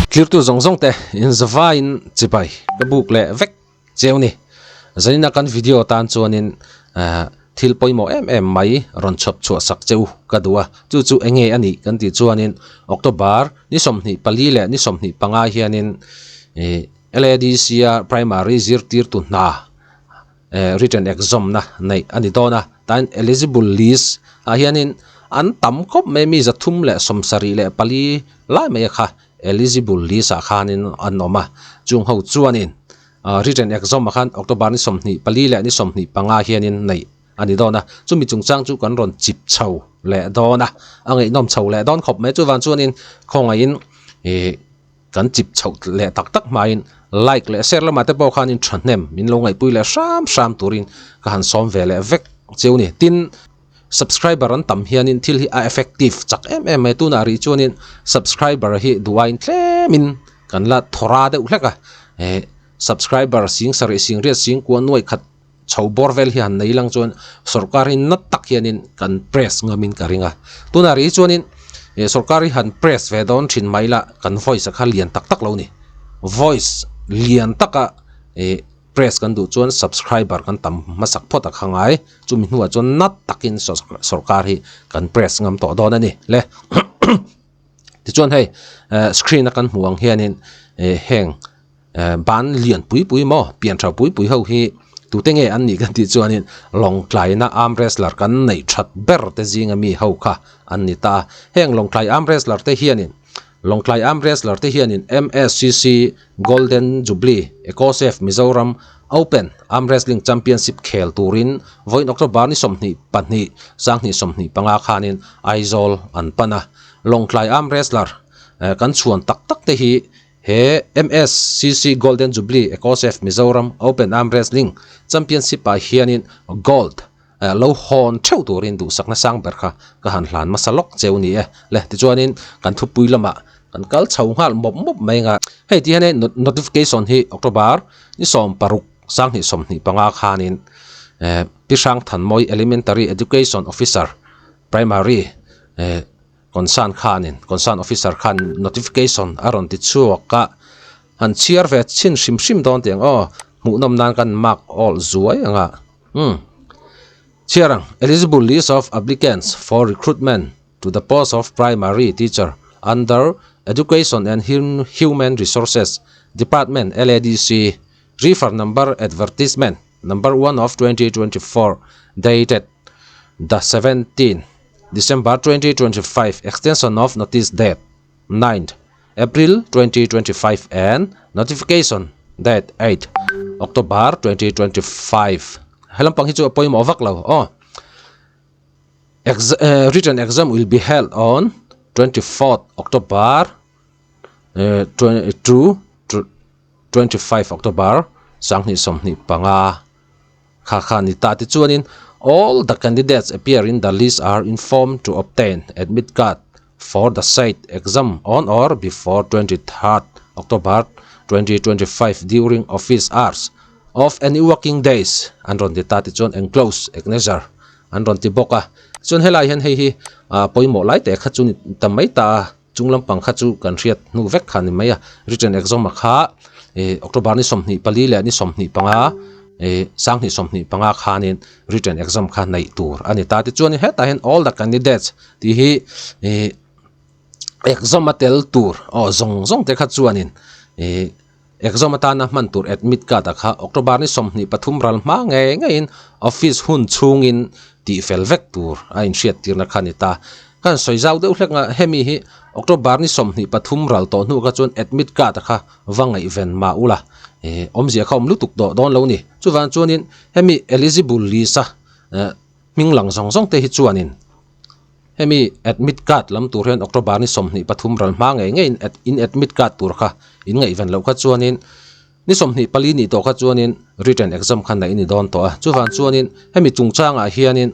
Thlirtu zawng zawng te in zavaiin chibai ka buk leh vek cheu ni. Zanina kan video tan chuanin thil pawimawh em em mai rawn chhawp chhuah sak cheu ka duh a, chu chu enge a nih kan tih chuanin October ni 24 leh ni 25 hianin LADC a primary zirtirtu hna written exam na neih a ni dawn a, tain eligible list ah hianin an tam khawp mai mi 374 lai mai a kha eligible list ah khanin an awm a, chung ho chuanin written exam ah khan October ni 24 leh ni 25 hianin neih a ni dawn a, chumi chungchang chu kan rawn chip chho leh dawn a, a ngaihnawm chho leh dawn khawp mai chuvang chuanin khawngaihin ih. Kan chip chhoh leh tak tak hmain like leh share lamah te pawh khanin thahnem min lo ngaihpui leh hram hram turin ka han sawm ve leh vek cheu ni. Tin, subscriber an tam hianin thil hi a effective chak em em mai. Tunah rih chuanin subscriber hi duhaiin tlemin kan la thawra deuh hlek a. Eh, subscriber sing sarih sing riat sing kua nuai khat chho bawr vel hi han nei lang chuan sorkar hi nat tak hianin kan press ngamin ka ring a. Tunah rih hi chuanin eh sorkar hi han press ve dawn thin mai la kan voice a kha lian tak tak lo ni. Voice lian taka eh press kan duh chuan subscriber kan tam hmasak phawt a kha ngai. Chumi hnuah chuan nat takin sorkar hi kan press ngam tawh dawn a ni le. Tichuan hei eh screen a kan hmuh ang hianin eh heng. Ban lian pui pui maw pian tha pui pui ho hi tute nge an nih kan tih chuanin Lawngtlaina arm wrestler kan neih that ber te zinga mi ho kha an ni ta a. Heng Lawngtlai arm wrestler te hianin Lawngtlai arm wrestler te hianin MSCC Golden Jubilee Ecosave Mizoram Open Arm Wrestling Championship khel turin vawiin October ni 22 2025 khanin Aizawl an pan a. Lawngtlai arm wrestler kan chhuan tak tak te hi He MSCC Golden Jubilee Ecosave Mizoram Open Arm Wrestling Championship ah hianin Gold lo hawn theuh turin duhsakna sang ber kha ka han hlan hmasa lawk cheu ni e. Le tichuanin kan thupui lamah kan kal chho nghal mawp mawp mai anga hei ti hian hei notification hi October ni 16 2025 khanin Pi Hrangthanmawi Elementary Education Officer Primary Concern khanin concern officer khan notification a rawn ti chhuak a, han chhiar ve chhin hrim hrim dawn tih ang aw, hmuhnawm nan kan mark awl zuai ang a, umm chhiar ang eligible list of applicants for recruitment to the post of primary teacher under education and human resources department LADC refer number advertisement number 1 of 2024 dated the 17 December 2025 extension of notice date 9th April 2025 and notification date 8 October 2025 helam pang hi chu a pawimawh vak lo aw Ex eh, written exam will be held on 24th October eh, 22 25 October 2025 Kha kha ni ta tichuanin all the candidates appear in the list are informed to obtain admit card for the said exam on or before 23rd October 2025 during office hours of any working days an rawn ti ta tichuan enclose acknowledger an rawn ti bawk a. Chuan helai hian hei hi pawimawh lai teh kha chu ni ta mai ta a. Chung lampang kha chu kan hriat hnu vek kha ni mai a, written exam a kha ih October ni 24 leh ni 25 ih 2025 khanin written exam kha neih tur a ni ta. Tichuanin hetah hian all the candidates tih hi ih exam a tel tur aw zawng zawng te kha chuanin ih exam atana hman tur admit card a kha October ni 23 ral hma ngei ngeiin office hun chhungin tih fel vek tur a inhriat tirna kha a ni ta. Ka han sawi zau deuh hlek a, hemi hi October ni 23 ral tawh hnu kha chuan admit card a kha va ngaihven mah ula eh awmzia kha awm lutuk tawh dawn lo ni. Chuvang chuanin hemi eligible list a eh hming lang zawng zawng te hi chuanin hemi admit card lam tur hian October ni 23 ral hma ngei ngeiin in admit card tur kha in ngaihven loh kha chuanin ni 24 nih tawh kha chuanin written exam kha neih a ni dawn tawh a. Chuvang chuanin hemi chungchangah hianin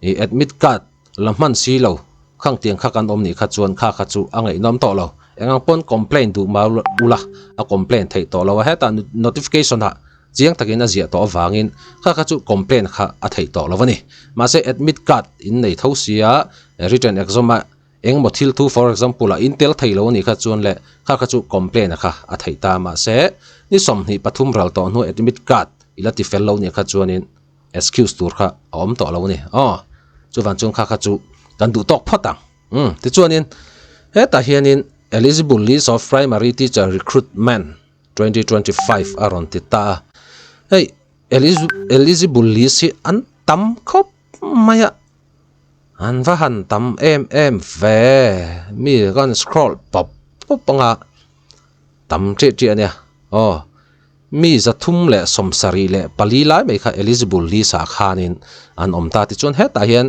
ih admit card La hman si lo, khang tiang kha kan awm nih kha chuan kha kha chu a ngaihnawm tawh lo. Engang pawn complain duh mau ula, a complain theih tawh lo a, hetah notification ah chiang takin a ziah tawh avangin kha kha chu complain kha a theih tawh lo a ni. Mahse admit card in nei tho sia, written exam a Engmaw thil thu for example ah in tel thei lo a nih kha chuan leh kha kha chu complain a kha a theih ta mahse ni 23 ral tawh hnu admit card i la ti fel lo nih kha chuanin excuse tur kha a awm tawh lo a ni. Aw chuvang chuan kha kha chu kan duh tawk phawt ang. Umm tichuanin hetah hianin eligible list of primary teacher recruitment 2025 a rawn ti ta a. Hei eligible list hi an tam khawp mai a. An va han tam em em ve, mi kan scroll pawp pawp anga tam ṭih ṭih a nia aw mi 374 lai mai kha eligible list ah khanin an awm ta tichuan hetah hian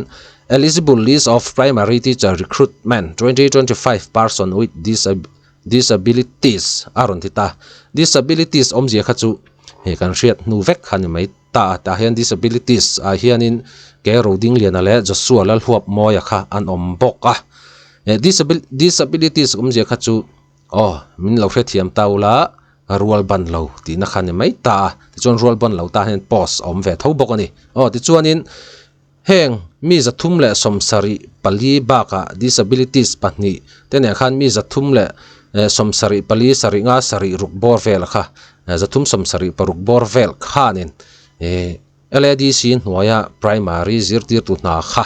eligible list of primary teacher recruitment 2025 person with disabilities a rawn ti ta disabilities awmzia kha chu hei kan hriat hnu vek kha ni mai. Ta a tah hian disabilities ah hianin ke Rodingliana leh Joshua Lalhuapmawia kha an awm bawk a. Eh disabilities awmzia kha chu aw min lo hrethiam ta ula rual ban lo tihna kha ni mai ta a. Tichuan rual ban lo tan hian post a awm ve tho bawk a ni. Aw tichuanin heng mi 374 bakah disabilities pahnih te nen khan mi 374 sarih nga sarih ruk bawr vel kha 376 bawr vel khanin ih LADC hnuaia primary zirtirtu hna kha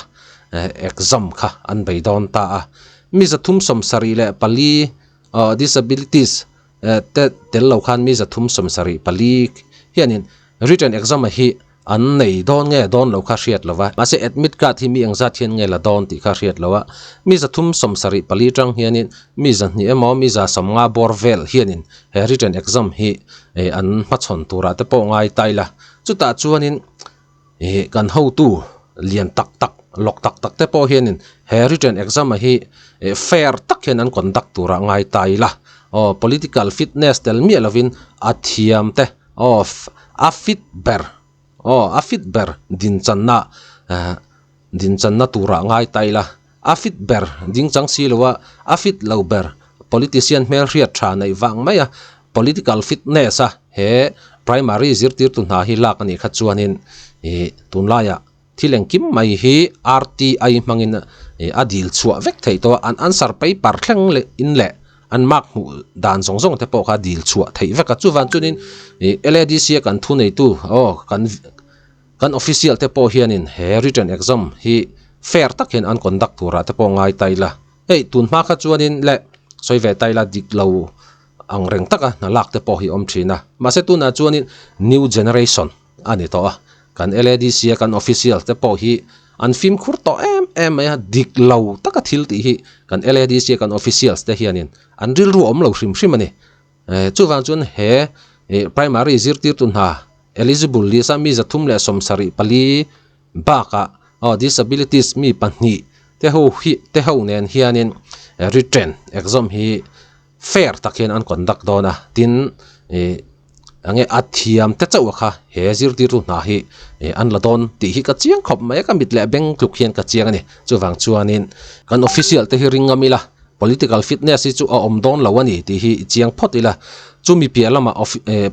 exam kha an bei dawn ta a mi 374 aw disabilities te tel lo khan mi 374 hianin written exam hi An nei dawn nge dawn lo kha hriat lo va, mahse admit card hi mi engzat hian nge la dawn tih kha hriat lo a, mi 374 tang hianin mi 200 emaw mi 150 bawr vel hianin he written exam hi an hmachhawn turah te pawh ngai ta ila, chutah chuanin ih kan hotu lian tak tak lawk tak tak te pawh hianin he written exam a hi fair tak hian an conduct turah ngai ta ila, aw political fitness tel miah lovin a thiam te. Aw a fit ber aw a fit ber dinchanna eh dinchanna turah ngai ta ila a fit ber dingchang si lo a a fit lo ber politician hmelhriat tha neih vang mai a political fitness a he primary zirtirtu hna hi lak a nih kha chuanin ih tunlaiah thil engkim mai hi RTI hmangin a dil chhuah vek theih tawh a, an answer paper thleng leh in leh an mark hmuh dan zawng zawng te pawh kha dil chhuah theih vek a, chuvang chuanin ih LADC a kan thuneitu aw kan kan official te pawh hianin he written exam hi fair tak hian an conduct turah te pawh ngai ta ila, hei tun hma kha chuanin le sawi ve ta ila dik lo ang reng taka hna lak te pawh hi awm thin a, mahse tunah chuanin new generation. a ni tawh a, kan LADC a kan official te pawh hi an fimkhur tawh em em mai a, dik lo taka thil tih hi kan LADC a kan officials te hianin an rilru a awm lo hrim hrim a ni. Chuvang chuan he primary zirtirtu hna eligible list a mi 374 bakah aw disabilities mi pahnih te ho hi te ho nen hianin written exam hi fair tak hian an conduct dawn a tin ih enge a thiam te chauh a kha he zirtirtu hna hi ih an la dawn tih hi ka chiang khawp mai a ka mit leh beng tluk hian ka chiang a ni chuvang chuanin kan official te hi ring ngam ila political fitness hi chu a awm dawn lo a ni tih hi i chiang phawt ila chumi piah lamah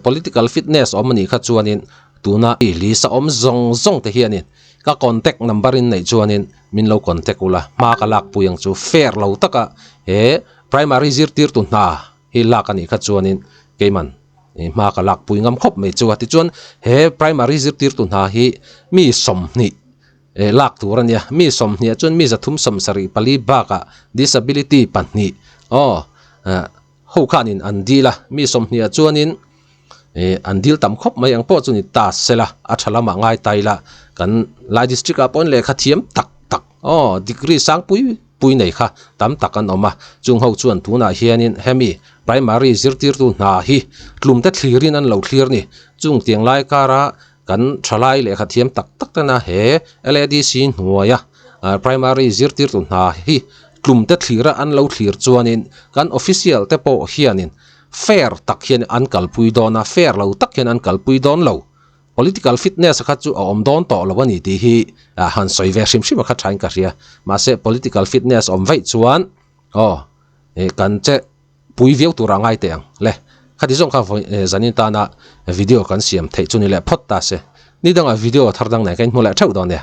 political fitness awm a nih kha chuanin tuna i list a awm zawng zawng te hianin ka contact number in neih chuanin min lo contact ula hma ka lakpui ang chu fair lo taka he Primary zirtirtu hna hi lak a nih kha chuanin keiman hma ka lak pui ngam khawp mai chu a. Tichuan he primary zirtirtu hna hi mi 20 lak tur a nia. Mi 20 ah chuan mi 374 bakah disability pahnih aw ho khanin an dil a. Mi 20 ah chuanin an dil tam khawp mai ang pawh chu ni ta sela a tha lamah ngai ta ila kan Lai district ah pawhin lehkha thiam tak tak aw degree sang pui pui nei kha tam tak an awm a, chung ho chuan tunah hianin hemi primary zirtirtu hna hi tlumte thlirin an lo thlir ni. Chung tiang lai kara kan thalai lehkha thiam tak tak tena he LADC hnuaia primary zirtirtu hna hi tlumte thlira an lo thlir chuanin kan official te pawh hianin fair tak hian an kalpui dawn a, fair lo tak hian an kalpui dawn lo. Political fitness kha chu a awm dawn tawh lo a ni tih hi han sawi ve hrim hrim a kha thain ka hria. Mahse political fitness awm vaih chuan aw kan che pui viau tur a ngai teh ang le. Khati zawng kha zanin tana video kan siam theih chu ni leh phawt ta se. Ni dangah video thar dang nen ka inhmu leh theuh dawn nia.